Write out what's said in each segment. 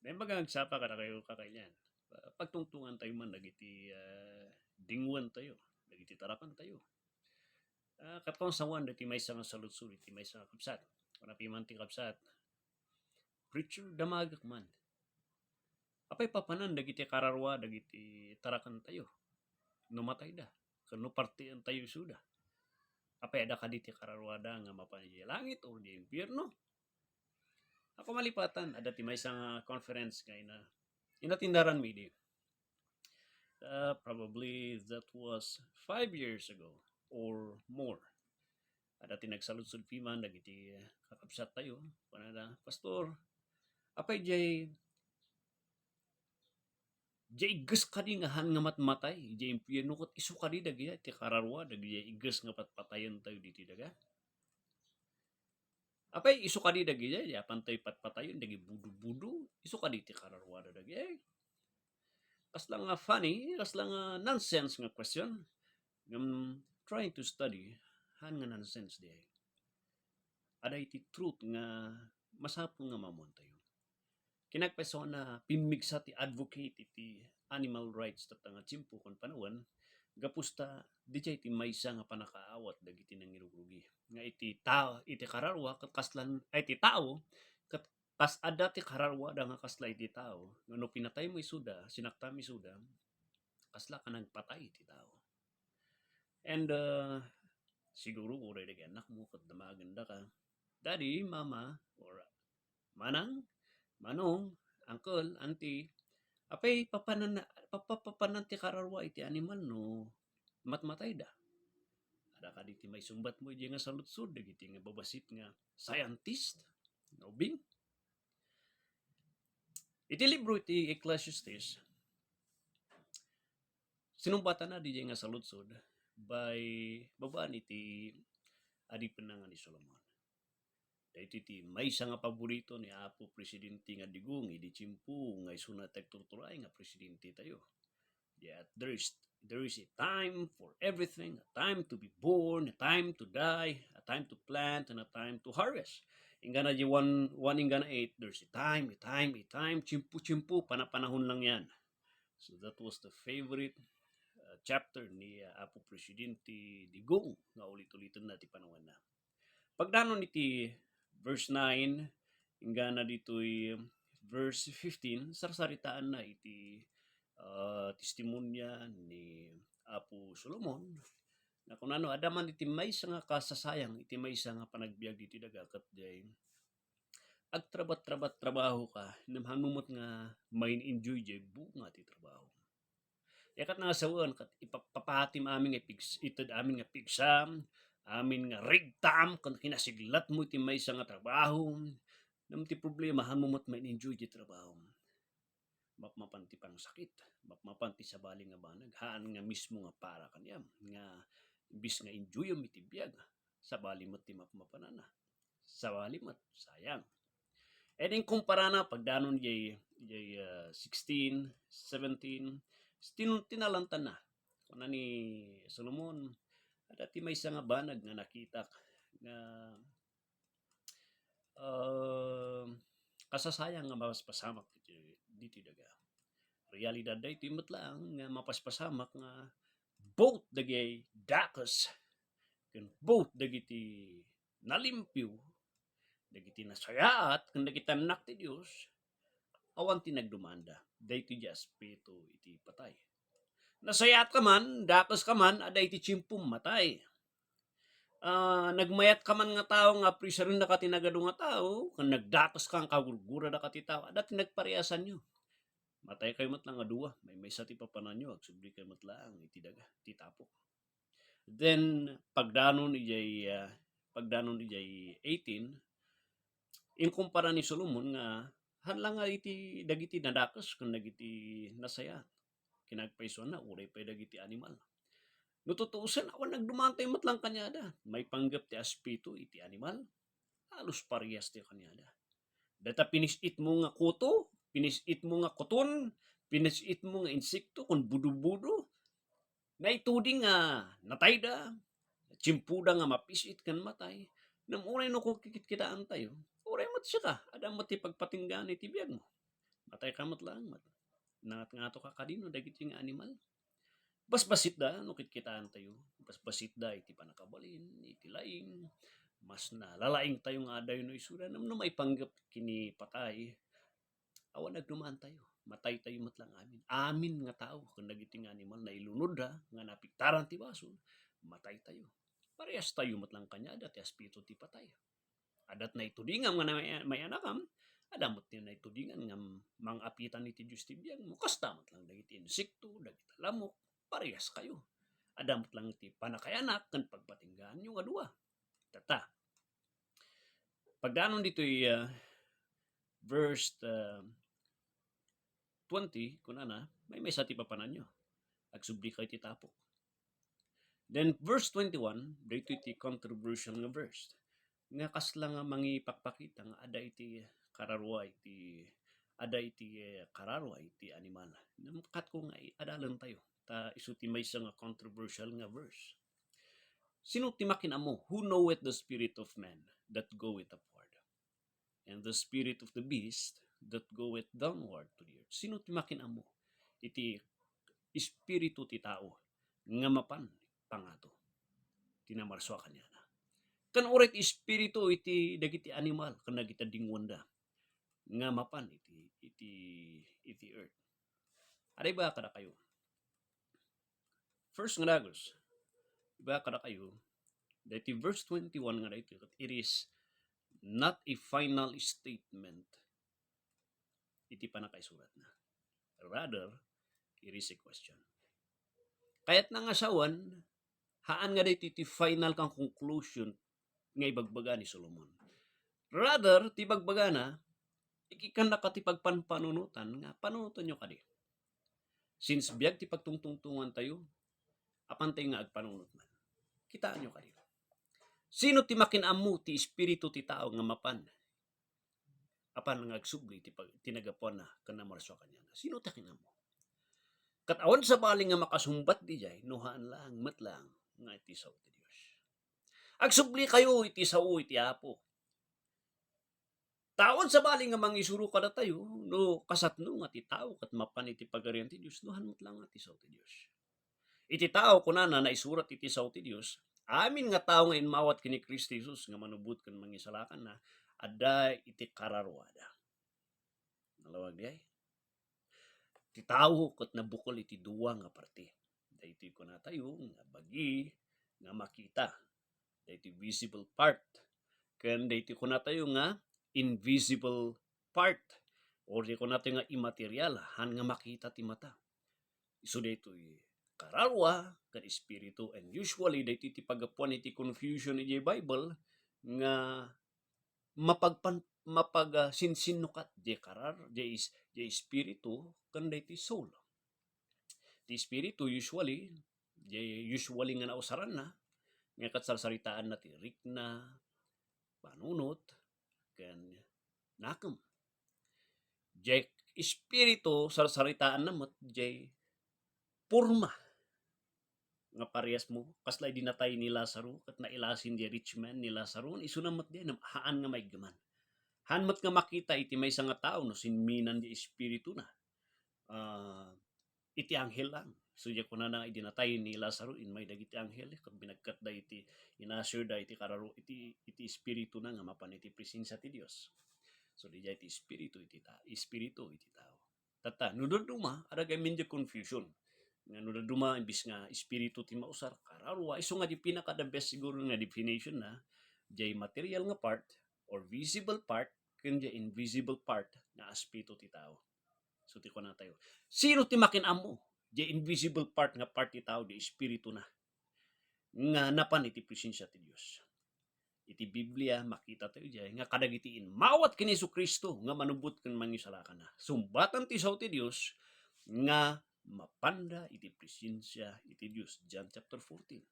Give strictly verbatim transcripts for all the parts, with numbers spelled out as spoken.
Naimbag nga agsapa kadakayo, kakailian. Pa-, pagtungtungan tayo man dagiti, ah, dingwen tayo, dagiti tarakan tayo. Ah, ket kung sawan dagiti maysa nga saludsod, iti maysa nga kabsat. Kuna piman ti kabsat, "Preacher, damagek man. Apay papanan dagiti kararua, dagiti tarakan tayo? No matayda, ken no partien tayo isuda? Apay adda kadi ti kararuada nga mapan idiay langit or idiay impierno?" Ako malipatan, adda ti maysa nga conference nga ina-, inatindaranmi idi. Uh, probably that was five years ago or more. Adda ti nagsaludsod piman dagiti kakabsat tayo. Kunada, "Pastor, apay jay, jay igges kadi nga han nga matmatay, jay impierno ket isu kadi dagiti kararua, dagiti igges nga patpatayen tayo ditoy daga?" Apay, isu kadi dagiti, di apan tayo patpatayen, dagiti budu-budu, isu kadi ti kararuada dagiti. Kasla nga funny, kasla nga nonsense nga question. Ngem trying to study, han nga nonsense di ay. Ada iti truth nga masapul nga maammuan tayo. Kinagpayso na pimmigsa ti advocate iti animal rights tatta nga tiempo ken panawen, gapu ta diay ti maysa nga pannakaawat dagiti nangirugrugi. Nga iti tao, iti kararua, ket kaslan, ay, iti tao, ket kas adda ti kararuada nga kasla iti tao, nga no pinataymo isuda, sinaktamo isuda, kasla ka nagpatay iti tao. And, uh, siguro uray dagiti annakmo ket damagenda ka, "Daddy, Mama," or "Manang, Manong, Uncle, Auntie, apay papanan, papa-, papanan ti kararua iti animal no matmatayda?" Adda kadi ti maisungbatmo idiay nga saludsod dagiti nga babassit nga scientist? No, Bing? Iti libro iti Ecclesiastes, sinungbatanna diay nga saludsod by, babaen iti adipenna nga ni Solomon. Daytoy ti maysa nga paborito ni Apo Presidente nga Digong idi tiempo nga isuna ti agturturay nga presidente tayo. Yeah, there is, there is a time for everything, a time to be born, a time to die, a time to plant, and a time to harvest. Inggana di one, one inggana eight, there's a time, a time, a time, tiempo, tiempo, panapanahon lang yan. So that was the favorite, uh, chapter ni, uh, Apo Presidente Digong nga ulit-uliten na ti panawanna. Pagdanon iti verse nine, inggana ditoy verse fifteen, sarsaritaanna iti, ah, testimonia ni Apo Solomon. Nga kunano, adda man iti maysa nga kasasayang, iti maysa nga panagbiag ditoy daga, ket diay agtrabat-trabat trabaho ka, ngem hanmo met nga main-enjoy diay bunga ti trabaho. Yakat nga sawen, ket ipapatim amin nga pigs-, ited amin nga pigsam, amin nga rigtam, ken kinasiglatmo iti maysa nga trabaho. Ngem ti problema, hanmo met main-enjoy ti trabaho. Mapmapan ti pangsakit, mapmapan ti sabali nga banag, haan nga mismo nga para kaniam, nga imbis nga enjoyem iti biag, sabali met ti mapmapanana. Sabali met, sayang. And inkumparana, pagdanon jay, jay, ah, sixteen, seventeen, tin-, tinalantanna. Kuna ni Solomon, adda ti maysa nga banag nga nakitak nga, ah, kasasayang nga mapaspasamak ditoy, ditoy daga. Realidad daytoy met laeng nga mapaspasamak nga both dagiti dakes ken both dagiti nalimpio, dagiti nasayaat, ken dagiti annak ti Dios, awan ti nagdumanda. Daytoy ti aspeto iti patay. Nasayaat ka man, dakes ka man, adda iti tiempom matay. Ah, nagmayat ka man nga tao nga apresarenda ka ti nagadu nga tao, ken nagdakes ka nga kagurgurada ka ti tao, adda ti nagpareasanyo. Matay kayo met laeng a dua, maymaysa ti papananyo, agsubli kayo met laeng iti daga, ti tapok. Then, pagdanon ijay, ah, pagdanon ijay eighteen, inkumpara ni Solomon nga, haan la nga iti dagiti nadakes ken dagiti nasayaat. Kinagpaysuanna, uray pay dagiti animal. No tutuosen, awan nagdumanda met laeng kaniada. Maipanggep ti aspeto iti animal. Halos parehas ti kaniada. Dayta pinis-itmo nga kuto, pinis-itmo nga kuton, pinis-itmo nga insekto, ken budo-budo, naituding nga natayda, tiempoda nga mapis-it ken matay. Ngem uray no kikitkitaan tayo, uray met sika, adda met ti pagpatinggaan iti biagmo. Matayka met laeng, mat-, nangatngato ka kadino dagiti nga animal. Basbasitda no kitkitaentayo. Basbasitda iti pannakabalin, iti laing. Mas nalalaingtayo nga adayo no isuda. Ngem no maipanggep ken ni patay, awan agdumaantayo. Mataytayo met laeng amin. Amin nga tao, ken dagiti nga animal, nailunodda nga napiktaran ti basol, mataytayo. Parehastayo met laeng kaniada ti espiritu ti patay. Adda ti naitudingam nga may-, mayanakam, adda met ti naitudingan nga mang-apitan iti Dios ti biagmo. Kasta met laeng dagiti insekto, dagiti lamok, parehaskayo. Adda met laeng ti pannakayanak ken pagpatinggaanyo nga dua. Tatta. Pagdanon ditoy, ah, verse, ah, twenty, kunana, maymaysa ti papananyo. Agsubli kayo ti tapok. Then verse twenty-one, daytoy ti controversial nga verse. Nga kasla nga mangipakpakita nga adda iti kararua iti, adda iti, eh, kararua iti animal. Namkatko nga i-, adalentayo. Ta isu ti maysa nga controversial nga verse. Sino ti makin-ammo? Who knoweth the spirit of man that goeth upward, and the spirit of the beast that goeth downward to the earth? Sino ti makin-ammo iti espiritu ti tao nga mapan pangato ti namarsua kaniana? Ken uray ti espiritu iti dagiti animal ken dagiti dingoanda nga mapan iti, iti, iti earth. Ada iba kadakayo. First nga dagus, iba kadakayo, daytoy verse twenty-one nga daytoy, it is not a final statement iti pannakaisuratna. Rather, it is a question. Kayatna nga sawen, haan nga daytoy ti final ken conclusion nga ibagbaga ni Solomon. Rather, ti ibagbagana, ikikannaka ti pagpanpanunotan nga panunotenyo kadi. Since biag ti pagtungtungtongantayo, apantay nga agpanunot man. Kitaenyo kadi. Sino ti makin-ammo ti espiritu ti tao nga mapan? Apan nga agsubli ti pag-, ti nagapuanna ken namarsua kaniana. Sino ti makin-ammo? Ket awan sabali nga makasungbat diay no haan laeng met laeng nga iti sao ti Dios. Agsubli kayo iti sao iti Apo. Ta awan sabali nga mangisuro kadatayo no kasatno nga ti tao ket mapan iti Pagarian ti Dios no haan met laeng nga ti sao ti Dios. Iti tao, kunana, naisurat iti sao ti Dios, amin nga tao nga immawat ken ni Cristo Jesus nga manubot ken mangisalakanna, adda iti kararuada. Nalawag diay? Ti tao ket nabukol iti dua nga parti. Daytoy kunatayo nga bagi nga makita. Daytoy visible part. Ken daytoy kunatayo nga invisible part. Or di kunatayo nga immaterial, haan nga makita ti mata. Isu daytoy kararua ken espiritu, and usually daytoy ti paggapuan iti confusion iti Bible nga mapagpan-, mapag-, ah, sinsinnukat, diay karar, diay is-, diay espiritu, ken daytoy soul. Ti espiritu usually, diay usually nga nausaranna, nga ket sarsaritaanna ti rikna, panunot, ken nakem. Diay espiritu, sarsaritaanna met diay porma nga parehas mo, kasla idi natay ni Lazaro, ket nailasin diay rich man ni Lazaro, isuna met diay, haan nga maiggaman. Haan met nga makita iti maysa nga tao no sinminan diay espirituna. Ah, iti anghel lang. So, diay kunana, idi natay ni Lazaro, immay dagiti anghel, ket binagkatda iti, inasirda iti kararo-, iti, iti espirituna nga mapan iti presensia ti Dios. So, diay ti espiritu iti ta-, espiritu iti tao. Tatta, no dadduma, adda gamin diay confusion. Nga no dadduma, imbis nga espiritu ti mausar, kararua, isu nga di pinaka the best siguro nga definition na, diay material nga part, or visible part, ken diay invisible part nga espiritu ti tao. So, ti kunatayo, sino ti makin-ammo diay invisible part nga part ti tao, diay espirituna, nga napan iti presensia ti Dios? Iti Biblia, makitatayo diay nga kadagiti immawat ken Jesu-Cristo nga manubot ken mangisalakanna, sungbatan ti sao ti Dios nga mapanda iti presensia iti Dios. John chapter fourteen,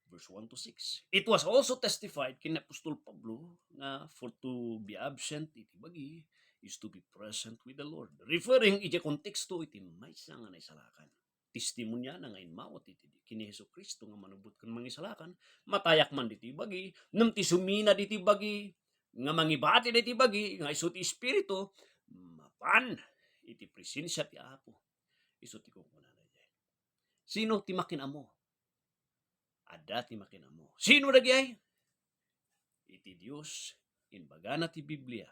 verse one to six. It was also testified ken ni apostol Pablo nga for to be absent iti bagi is to be present with the Lord, referring iti konteksto iti maysa nga naisalakan. Testimoniana nga immawat iti, ken ni Jesu-Cristo nga manubot ken mangisalakan, matayak man ditoy bagi, ngem ti sumina ditoy bagi, nga mangibati ditoy bagi, nga isu ti Espiritu, mapan iti presensia ti Apo. Isu ti kunkunana idiay. Sino ti makin-ammo? Adda ti makin-ammo. Sino dagiti? Iti Dios, imbagana ti Biblia,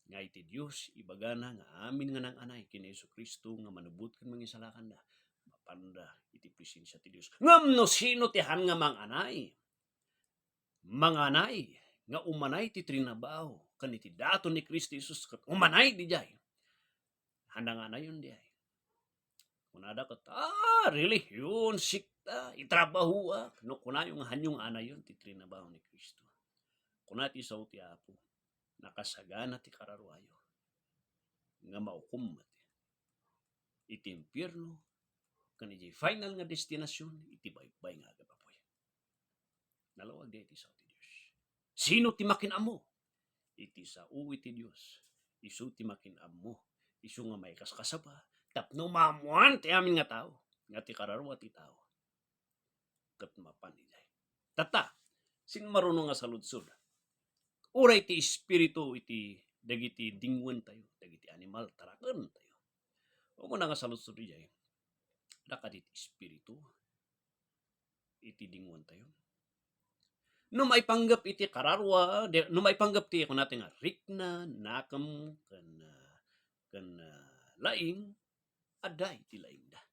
nga iti Dios, ibagana nga amin nga nang-anay ken ni Jesu-Cristo nga manubot ken mangisalakanda, mapanda iti presensia ti Dios. Ngem no sino ti han nga manganay? Manganay nga umanay ti trinabaho ken iti daton ni Cristo Jesus ket umanay idiay. Handa nga anayon diay. Kunada ket, "Ah, relihiyon, sekta, itrabahoak." No kunayo nga hanyo nga anayon ti trinabaho ni Cristo. Kuna ti sao ti Apo, nakasagana ti kararuayo nga maukom met iti impierno ken iti final nga destinasion iti baybay nga agap-apuy. Nalawag diay ti sao ti Dios. Sino ti makin-ammo? Iti sao iti Dios. Isu ti makin-ammo. Isu nga maikaskasaba tapno maammoan ti amin nga tao nga ti kararua ti tao ket mapan idiay. Tatta, sino maruno nga saludsod? Uray ti espiritu iti dagiti dingwen tayo, dagiti animal, taraken tayo. Umuna nga saludsod idiay, adda kadi ti espiritu iti dingwen tayo? No maipanggep iti kararua, de, no maipanggep ti kunata nga rikna, nakem, ken, ah, ken, ah, laing, adda iti laingda.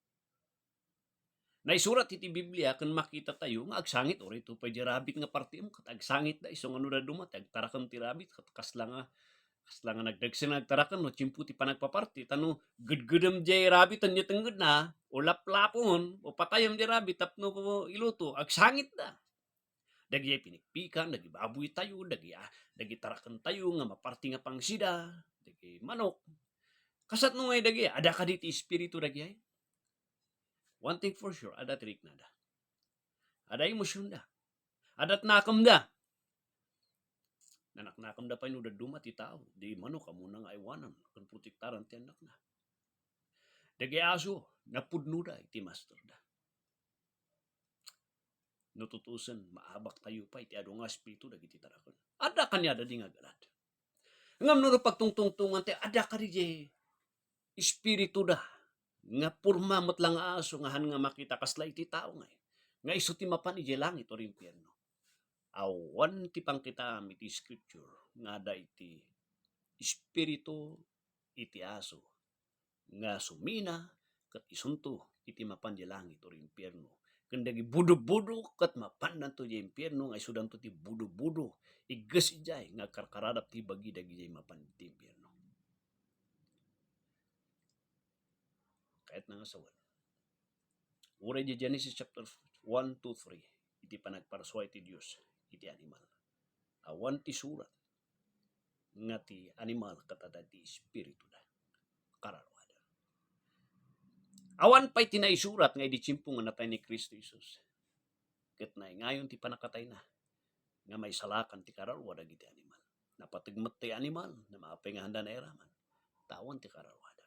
Naisurat iti Biblia ken makita tayo nga agsangit, uray to pay di rabbit nga partiem, ket agsangitda isu nga no dadduma ti agtaraken ti rabbit, ket kasla nga, kasla nga nagdagsen nga agtaraken no tiempo ti panagpaparti, ta no gedgedem diay rabbit, ania tengngedna, o laplapon, o patayem diay rabbit tapno iluto, agsangitda. Dagiti pinikpikan, dagiti baboy tayo, dagiti, ah, dagiti taraken tayo nga maparti nga pangsida, dagiti manok. Kasatno ngay dagiti, adda kadi ti espiritu dagiti? One thing for sure, adda ti riknada. Adda emosyonda. Adda ti nakemda. Nanaknakemda pay no dadduma ti tao, di manok, ammona nga aywanan, ken protektaran ti annakna. Dagiti aso, napudnoda iti masterda. No tutusen, maabak tayo pay ti adu nga espiritu dagiti taraken. Adda kaniada di nga aggalad. Ngem no pagtungtungtongan tayo, adda kadi diay espirituda nga porma met la nga aso nga han nga makita kasla iti tao ngay, nga isu ti mapan idiay langit o impierno. Awan ti pangkitaam iti scripture nga adda iti espiritu iti aso nga sumina ket isunto iti mapan di langit o impierno. Ken dagiti budobudo ket mapannanto di impierno nga isudanto ti budobudo. Igges idiay nga agkarkaradap ti bagi dagiti mapan ti impierno. Kayatna nga sawen. Uray di Genesis chapter one, two, three, iti panagparsua iti Dios iti animal. Awan ti surat nga ti animal ket adda ti espirituda. Kararuada. Awan pay ti naisurat nga idi tiempo nga natay ni Cristo Jesus ket naingayon ti pannakatayna nga maisalakan ti kararua dagiti animal. Napateg met ti animal, namapay nga handa nairaman. Awan ti kararuada.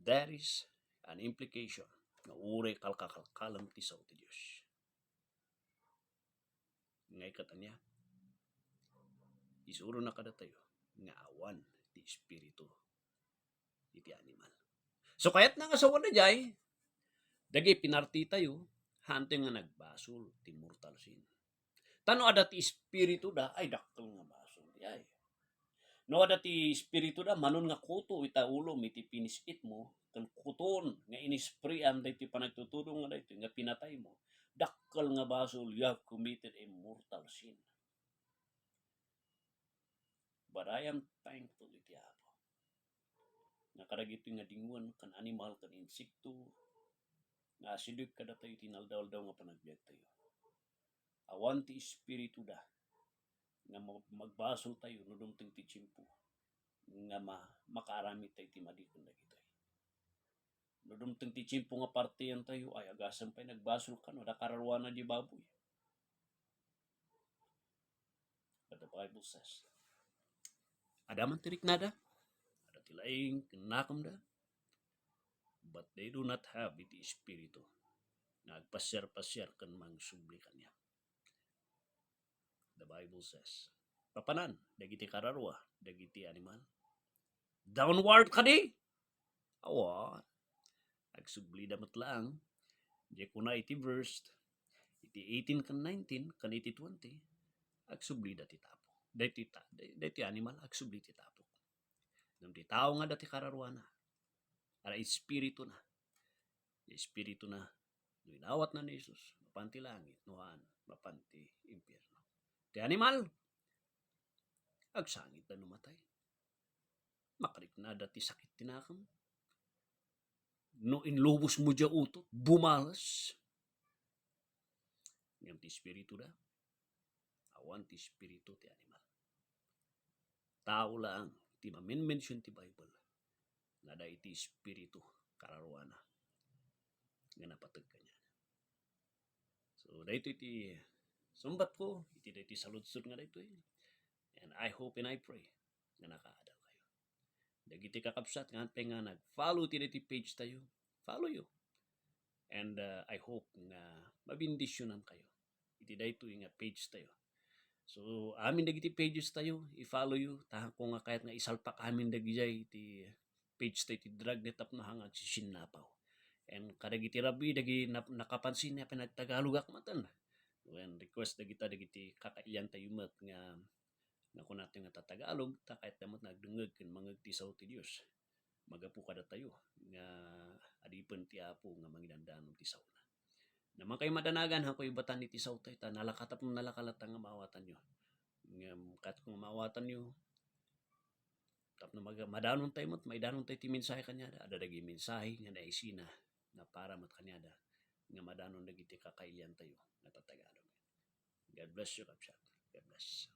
There is an implication nga uray kalkakalkalem ti sao ti Dios. Nga ikat ania? Isurona kadatayo nga awan ti espiritu iti animal. So, kayatna nga sawen idiay, dagiti pinarti tayo, hanteng nga nagbasol ti mortal sin. Ta no adda ti espirituda, ay dakkel nga basol diay. No adda ti espirituda, manon nga kuto ita ulom iti pinis-itmo, ken kuton nga inispream daytoy panagtutulong nga daytoy nga pinataymo, dakkel nga basol, you have committed a mortal sin. But I am thankful iti Apo nga kadagitoy nga dingwen ken animal ken insekto nga asideg kadatayo iti inaldaw-aldaw nga panagbiagtayo. Awan ti espirituda nga ma-, magbasol tayo no dumteng ti tiempo nga ma-, makaaramid tayo ti madi ken dagitoy. No dumteng ti tiempo nga partian tayo, ay, agasem pay nagbasol kano, adda kararuana di baboy. But the Bible says, adda man ti riknada, adda ti laing ken nakemda, but they do not have iti espiritu nga agpasiar-pasiar ken mangsubli kaniak. The Bible says, papanan dagiti kararua dagiti animal. Downward kadi? Awa. Agsublida met laeng. Diay kuna iti verse, iti eighteen ken nineteen ken iti twenty, agsublida ti tapok. Daytoy ta-, day-, daytoy animal, agsubli ti tapok. Ngem ti tao nga adda ti kararuana, adda espirituna. Ti espirituna, no inawatna ni Jesus, mapan ti langit, no haan, mapan ti impierno. Ti animal, agsangitda no matay. Makariknada ti sakit ti nakem. No inlubosmo diay utot, bumalas. Ngem ti espirituna, awan ti espiritu ti animal. Tao laeng ti maminmension ti Bible nga adda iti espiritu kararuana nga napateg kaniana. So, daytoy ti sungbatko iti daytoy saludsod nga daytoy. And I hope and I pray nga nakaadal kayo. Dagiti kakabsat nga antay nga nag-follow iti daytoy page tayo, follow you. And, uh, I hope nga mabendisyonan kayo iti daytoy nga page tayo. So, amin dagiti pages tayo, i-follow you. Tahangko nga kayat nga isalpak amin dagidiay iti page tayo iti drag ni tapno hangan sisinnapaw. And kadagiti rabbi, dagi nap-, nakapansin nga pinagtagalogak maten. Wen, request dagita dagiti kakailian tayo met nga, nga kunatayo nga tatagalog, ta kayat da met nga agdengngeg ken mangngeg ti sao ti Dios. Magapu kadatayo nga adipen ti Apo nga mangidandanon ti saona. Naman kayo madanagan, hanko ibatan iti saotayo, ta nalaka, tapno nalaka latta nga maawatanyo. Ngem ket kung maawatanyo, tapno mag-, madanontayo met, maidanontayo ti mensahe kaniada, adda dagiti mensahe nga naisina nga para met kaniada, nga madanon dagiti kakailiantayo nga tatagalog. God bless you, kabsat. God bless.